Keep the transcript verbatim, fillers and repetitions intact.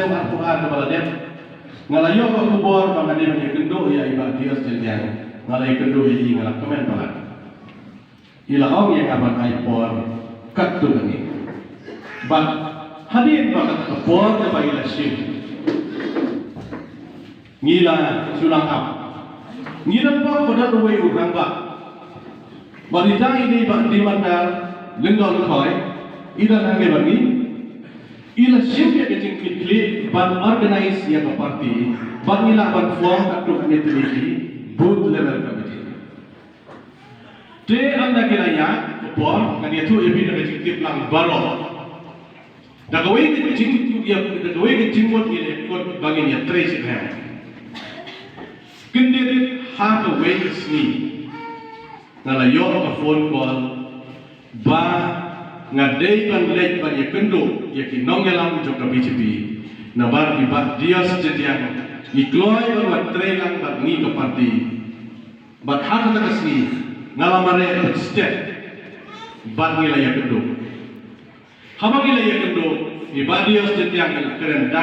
Arphew ar kaba la dep, nga la ïoh ka khubor ba nga dei ban ïakynduh ïa i Bah Dios Jyndiang. Nga la ïakynduh ïa i, nga la kmen palat. I la ong ïa nga ban ai por katto katne. Bad hadien ba kata ka por kaba i la shim, ngi la shu nang ap. Ngi don bok ba don uwei u rangbah. Bad ita i dei Bah Dimandar Lyngdoh Lyngkhoi, i don hangne bad ngi. I la shim ïa ka jingkitkhlieh ban organize ïa ka party, bad ngi lah ban form katto katne tylli ki booth level committee. Te ynda ki la ïaid ka por, ngan ïathuh ïa phi da ka jingtip lang baroh. Da kawei ka jing, ïa, da kawei ka jingmut ngi la kut ba ngin ïatrei shitrhem. Kyndit ha kawei ka sngi, nga la ïoh ka phone call ba nga dei ban leit ban ïakynduh ïa ki nongïalam jong ka B J P. Namar i Bah Dios Jyndiang i kloi ban wan trei lang bad ngi ka party. Bad ha kata ka sngi nga la mareh bad step bad ngi la ïakynduh. Haba ngi la ïakynduh, i Bah Dios Jyndiang i la kren da